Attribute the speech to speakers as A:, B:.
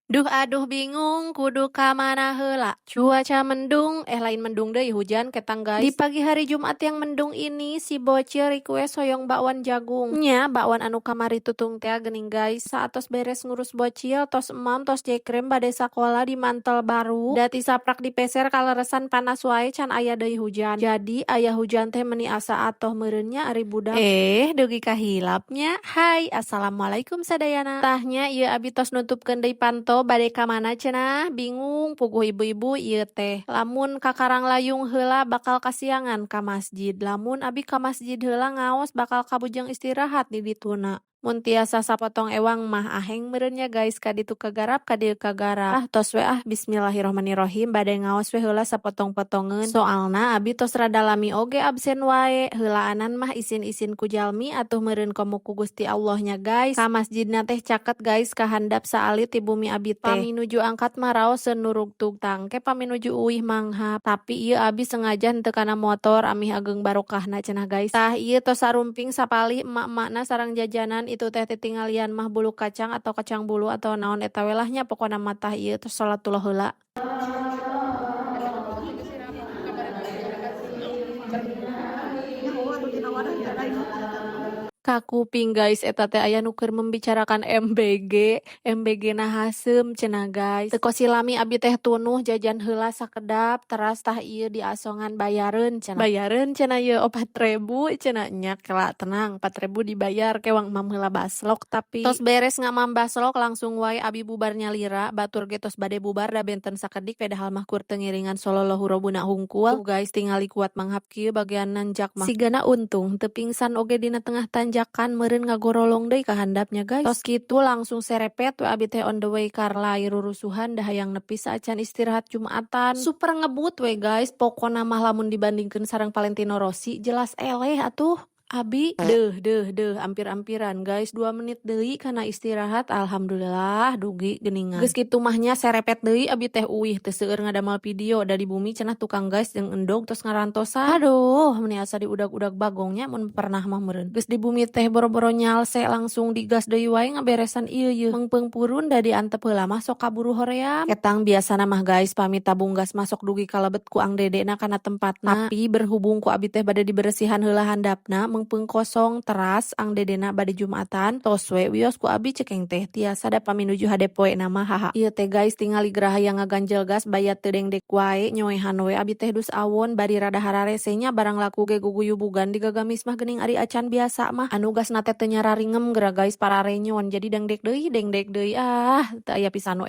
A: Duh aduh, bingung kudu ka mana heula. Cuaca mendung, eh, lain mendung deui, hujan ketang, guys. Di pagi hari Jumat yang mendung ini, si bocil request hoyong bakwan jagung. Nya, bakwan anu kamari tutung teh geuning, guys. Saatos beres ngurus bocil, tos emam, tos jekrem bade sakola di mantel baru. Da ti saprak dipeser kaleresan panas wae, can aya deui hujan. Jadi aya hujan teh meni asa atoh meureun nya, ari budak. Eh, dugi ka hilap nya. Hai, assalamualaikum sadayana. Tah nya, ieu abi tos nutupkeun deui panto, bade ka mana cenah, bingung puguh ibu-ibu ieu teh. Lamun ka Karanglayung heula bakal kasiangan ka masjid. Lamun abi ka masjid heula ngaos, bakal kabujeng istirahat di dituna. Mun tiasa sapotong ewang mah aheng meureun nya, guys, ka ditu kagarap, ka dieu kagarap. Ah, tos we ah, bismillahirrahmanirrahim, bade ngaos we heula sapotong-potongeun. Soalna abi tos rada lami oge absen wae. Heulaanan mah isin-isin ku jalmi atuh meureun, komo ku Gusti Allah nya, guys. Ka masjidna teh caket, guys, ka handap saalit ti bumi abi teh. Pami nuju angkat mah raoseun nurugtug, tangke pami nuju uih manghap. Tapi ieu abi sengaja henteu kana motor, amih ageng barokahna cenah, guys. Tah, ieu tos sarumping sapalih emak-emakna sareng jajanan itu teh, titinggalian mah bulu kacang atau kacang bulu atau naon eta we lah nya, pokona mah. Tah, ieu tos salatullah heula.
B: Nyaho atuh tina wadah teh lain eta.
A: Kakuping, guys, eta teh aya nu keur membicarakan MBG, MBG na haseum cenah, guys. Teu kosilami abi teh tunuh jajan heula sakedap, teras tah ieu diasongan bayareun cenah. Bayareun cenah ieu 4.000 cenah nya, kela tenang, 4.000 dibayar, kewang mam heula baslok tapi. Tos beres ngamam baslok, langsung wae abi bubar nyalira, batur ge tos bade bubar da benten sakedik, padahal mah kur teu ngiringan sololohu robuna hungkul. Tuh guys, tingali kuat manghap kieu bagian nanjak mah. Sigana untung teu pingsan oge dina tengah tanjakan, meureun ngagorolong deui ka handapnya, guys. Tos kitu langsung serepet we abi teh on the way karlai rurusuhan, da hayang nepi saacan istirahat Jumatan. Super ngebut we, guys, pokona mah lamun dibandingkeun sareng Valentino Rossi jelas eleh atuh. Abi deuh deuh deuh, ampir-ampiran, guys, 2 menit deui kana istirahat, alhamdulillah dugi geuningan. Geus kitu mah nya, serepet deui abi teh uih, teu seueur ngadamal video, da di bumi cenah tukang gas jeung endog tos ngarantosan. Aduh, meuni asa diudag-udag bagong nya, mun pernah mah meureun. Geus di bumi teh boro-boro nyalse, langsung digas deui wae ngaberesan ieu yeuh. Meungpeung purun da diantep heula mah sok kaburu hoream. Ketang biasana mah, guys, pami tabung gas masuk dugi ka lebet ku Ang Dedena kana tempatna. Tapi berhubung ku abi teh bade diberesihan heula handapna, meungpeung kosong, teras Ang Dedena bade Jumatan, tos we wios ku abi, cekeng teh tiasa da pami nuju hade poe na mah, haha. Ieu teh, guys, tingali geraha yang ngaganjel gas bayat teu dengdek wae, nyoehan we abi teh dus awon, bari rada hararese nya, barang laku ge guguyubugan di gagamis mah geuning, ari acan biasa mah. Anu gasna teh teu nyararingem geura, guys, pararenyon, jadi dengdek deui dengdek deui, ah, teu aya pisan we.